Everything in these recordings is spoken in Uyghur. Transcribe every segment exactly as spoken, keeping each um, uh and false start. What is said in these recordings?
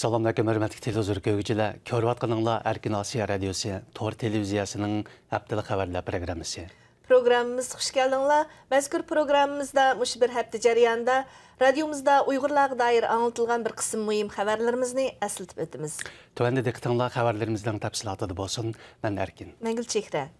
سالام ئەلەيكۇم، ھۆرمەتلىك تېلېۋىزور كۆرگۈچىلەر. كۆرۈۋاتقىنىڭلار ئەركىن ئاسىيا رادىيوسى تور تېلېۋىزىيەسىنىڭ ھەپتىلىك خەۋەرلەر پروگراممىسى. پروگراممىمىزغا خۇش كەلدىڭلار. مەزكۇر پروگراممىمىزدا مۇشۇ بىر ھەپتە جەريانىدا رادىيومىزدا ئۇيغۇرلارغا دائىر ئاڭلىتىلغان بىر قىسىم مۇھىم خەۋەرلىرىمىزنى ئەسلىتىپ ئۆتىمىز. تۆۋەندە دىققىتىڭلار خەۋەرلىرىمىزنىڭ تەپسىلاتىدا بولسۇن. مەن ئەركىن. مەن گۈلچېھرە.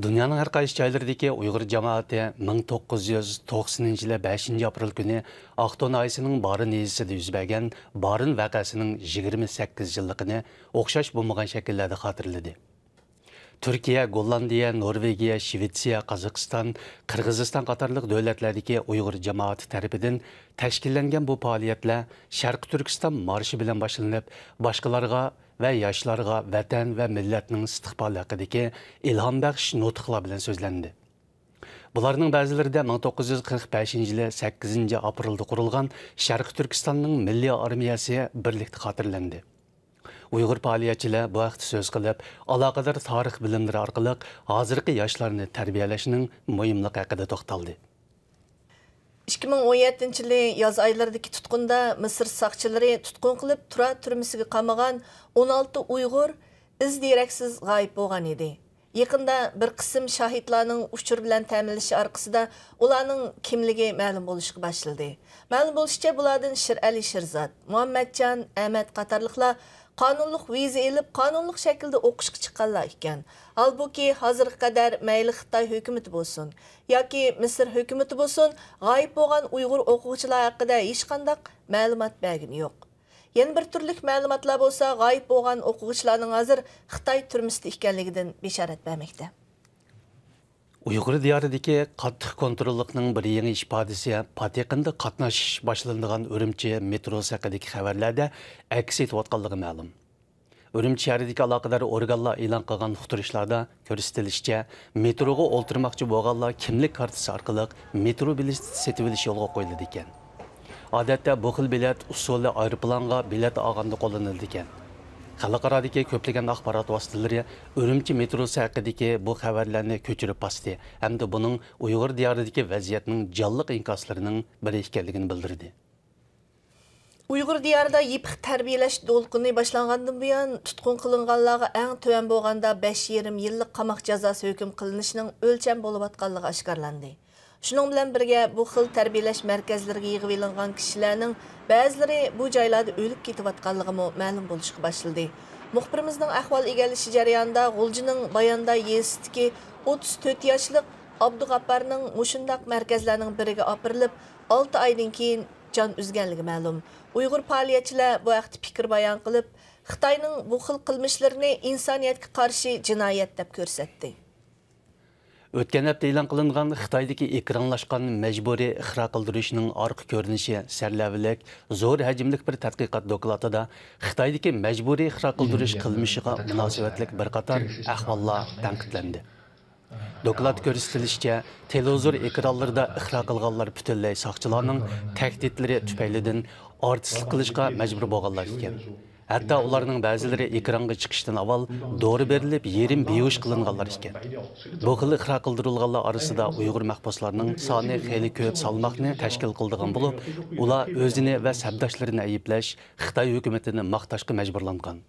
دۇنيانىڭ ھەر قايسى جايلىرىدىكى ئۇيغۇر جامائىتى مىڭ توققۇز يۈز توقسىنىنچى يىلى بەشىنچى ئاپرېل كۈنى ئاقتۇ ناھىيەسىنىڭ بارىن يېزىسىدا يۈز بەرگەن بارىن ۋەقەسىنىڭ يىگىرمە سەككىز يىللىقىنى ئوخشاش بولمىغان شەكىللەردە خاتىرىلىدى. تۈركىيە، گوللاندىيە، نورۋېگىيە، شىۋېتسىيە، قازاقىستان، قىرغىزىستان قاتارلىق دۆلەتلەردىكى ئۇيغۇر جامائىتى تەرىپىدىن تەشكىللەنگەن بۇ پائالىيەتلەر شەرقىي تۈركىستان مارشى بىلەن باشلىنىپ، باشقىلارغا ۋە ياشلارغا ۋەتەن ۋە مىللەتنىڭ ئىستىقبالى ھەققىدىكى ئىلھام بەخش نۇتۇقلار بىلەن سۆزلەندى. بۇلارنىڭ بەزىلىرىدە مىڭ توققۇز يۈز قىرىق بەشىنچى يىلى سەككىزىنچى ئاپرېلدا قۇرۇلغان شەرقىي تۈركىستاننىڭ مىللىي ئارمىيەسى بىرلىكتە خاتىرىلەندى. ئۇيغۇر پائالىيەتچىلەر بۇ ھەقتە سۆز قىلىپ، ئالاقىدار تارىخ بىلىملىرى ئارقىلىق ھازىرقى ياشلارنى تەربىيەلەشنىڭ مۇھىملىقى ھەققىدە توختالدى. ئىككى مىڭ ئون يەتتىنچى يىلى ياز ئايلىرىدىكى تۇتقۇندا مىسىر ساقچىلىرى تۇتقۇن قىلىپ تۇرار تۈرمىسىگە قامىغان ئون ئالتە ئۇيغۇر ئىز دېرەكسىز غايىب بولغان ئىدى. يېقىندا بىر قىسىم شاھىتلارنىڭ ئۇچۇر بىلەن تەمىنلىشى ئارقىسىدا ئۇلارنىڭ كىملىكى مەلۇم بولۇشقا باشلىدى. مەلۇم بولۇشىچە، بۇلاردىن شىرئەلى شىرزات، مۇھەممەتجان، ئەمەت قاتارلىقلار قانۇنلۇق ۋىزا ئېلىپ، قانۇنلۇق شەكىلدە ئوقۇشقا چىققانلار ئىكەن. ھالبۇكى، ھازىرغا قەدەر مەيلى خىتاي ھۆكۈمىتى بولسۇن ياكى مىسىر ھۆكۈمىتى بولسۇن، غايىب بولغان ئۇيغۇر ئوقۇغۇچىلار ھەققىدە ھېچقانداق مەلۇمات بەرگىنى يوق. يەنە بىر تۈرلۈك مەلۇماتلار بولسا، غايىب بولغان ئوقۇغۇچىلارنىڭ ھازىر خىتاي تۈرمىسىدە ئىكەنلىكىدىن بېشارەت بەرمەكتە. ئۇيغۇر دىيارىدىكى قاتتىق كونتروللۇقنىڭ بىر يېڭى ئىپادىسى پات يېقىندا قاتناش باشلىنىدىغان ئۈرۈمچى مېتروسى ھەققىدىكى خەۋەرلەردە ئەكس ئېتىۋاتقانلىقى مەلۇم. ئۈرۈمچى شەھىرىدىكى ئالاقىدار ئورگانلار ئېلان قىلغان ئۇقتۇرۇشلاردا كۆرسىتىلىشىچە، مېتروغا ئولتۇرماقچى بولغانلار كىملىك كارتىسى ئارقىلىق مېترو بېلىتى سېتىۋېلىش يولغا قويۇلىدىكەن. ئادەتتە بۇ خىل بېلەت ئۇسۇلى ئايروپىلانغا بېلەت ئالغاندا قوللىنىلىدىكەن. خەلقئارادىكى كۆپلىگەن ئاخبارات ۋاسىتىلىرى ئۈرۈمچى مېتروسى ھەققىدىكى بۇ خەۋەرلەرنى كۆچۈرۈپ باستى ھەمدە بۇنىڭ ئۇيغۇر دىيارىدىكى ۋەزىيەتنىڭ جانلىق ئىنكاسلىرىنىڭ بىرى ئىكەنلىكىنى بىلدۈردى. ئۇيغۇر دىيارىدا يېپىق تەربىيەلەش دولقۇنى باشلانغاندىن بۇيان، تۇتقۇن قىلىنغانلارغا ئەڭ تۆۋەن بولغاندا بەش يېرىم يىللىق قاماق جازاسى ھۆكۈم قىلىنىشىنىڭ ئۆلچەم بولۇۋاتقانلىقى ئاشكارىلاندى. شۇنىڭ بىلەن بىرگە، بۇ خىل تەربىيەلەش مەركەزلىرىگە يىغىۋېلىنغان كىشىلەرنىڭ بەزىلىرى بۇ جايلاردا ئۆلۈپ كېتىۋاتقانلىقىمۇ مەلۇم بولۇشقا باشلىدى. مۇخبىرىمىزنىڭ ئەھۋال ئىگىلىشى جەريانىدا، غۇلجىنىڭ بايانداي يېزىسىدىكى ئوتتۇز تۆت ياشلىق ئابدۇغاپپارنىڭ مۇشۇنداق مەركەزلەرنىڭ بىرىگە ئاپىرىلىپ، ئالتە ئايدىن كېيىن جان ئۈزگەنلىكى مەلۇم. ئۇيغۇر پائالىيەتچىلەر بۇ ھەقتە پىكىر بايان قىلىپ، خىتاينىڭ بۇ خىل قىلمىشلىرىنى ئىنسانىيەتكە قارشى جىنايەت دەپ كۆرسەتتى. ئۆتكەن ھەپتە ئېلان قىلىنغان خىتايدىكى ئېكرانلاشقان مەجبۇرىي ئىقرار قىلدۇرۇشنىڭ ئارقا كۆرۈنۈشى سەرلەۋھىلىك، زور ھەجىملىك بىر تەتقىقات دوكلاتىدا خىتايدىكى مەجبۇرىي ئىقرار قىلدۇرۇش قىلمىشىغا مۇناسىۋەتلىك بىر قاتار ئەھۋاللار تەنقىدلەندى. دوكلاتتا كۆرسىتىلىشىچە، تېلېۋىزور ئېكرانلىرىدا ئىقرار قىلغانلار پۈتۈنلەي ساقچىلارنىڭ تەھدىتلىرى تۈپەيلىدىن ئارتىسلىق قىلىشقا مەجبۇر بولغانلار ئىكەن. ھەتتا ئۇلارنىڭ بەزىلىرى ئېكرانغا چىقىشتىن ئاۋۋال دورا بېرىلىپ، يېرىم بىھۇش قىلىنغانلار ئىكەن. بۇ خىل ئىقرار قىلدۇرۇلغانلار ئارىسىدا ئۇيغۇر مەھبۇسلارنىڭ سانى خېلى كۆپ سالماقنى تەشكىل قىلىدىغان بولۇپ، ئۇلار ئۆزىنى ۋە سەپداشلىرىنى ئەيىبلەش، خىتاي ھۆكۈمىتىنى ماختاشقا مەجبۇرلانغان.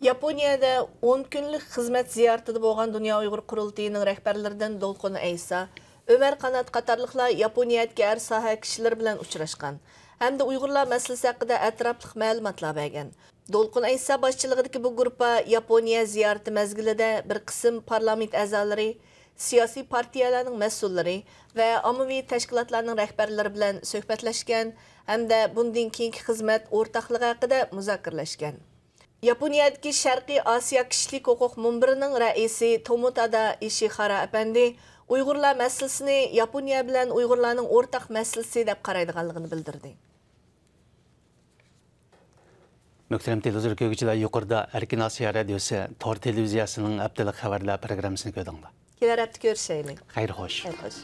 ياپونىيەدە ئون كۈنلۈك خىزمەت زىيارىتىدە بولغان دۇنيا ئۇيغۇر قۇرۇلتىيىنىڭ رەھبەرلىرىدىن دولقۇن ئەيسا، ئۆمەر قانات قاتارلىقلار ياپونىيەدىكى ھەر ساھە كىشىلىرى بىلەن ئۇچراشقان ھەمدە ئۇيغۇرلار مەسىلىسى ھەققىدە ئەتراپلىق مەلۇماتلار بەرگەن. دولقۇن ئەيسا باشچىلىقىدىكى بۇ گۇرۇپپا ياپونىيە زىيارىتى مەزگىلىدە بىر قىسىم پارلامېنت ئەزالىرى، سىياسىي پارتىيەلەرنىڭ مەسئۇللىرى ۋە ئاممىۋى تەشكىلاتلارنىڭ رەھبەرلىرى بىلەن سۆھبەتلەشكەن ھەمدە بۇندىن كېيىنكى خىزمەت ئورتاقلىقى ھەققىدە مۇزاكىرىلەشكەن. ياپونىيەدىكى شەرقىي ئاسىيا كىشىلىك ھوقۇق مۇنبىرىنىڭ رەئىسى توموتادا ئىشىخارا ئەپەندى ئۇيغۇرلار مەسىلىسىنى ياپونىيە بىلەن ئۇيغۇرلارنىڭ ئورتاق مەسىلىسى دەپ قارايدىغانلىقىنى بىلدۈردى. مۆھتەرەم تېلېۋىزور كۆرگۈچىلەر، يۇقىرىدا ئەركىن ئاسىيا رادىيوسى تور تېلېۋىزىيەسىنىڭ ھەپتىلىك خەۋەرلەر پروگراممىسىنى كۆردۈڭلار. كېلەر ھەپتە كۆرۈشەيلى. خەير خوش. خەير خوش.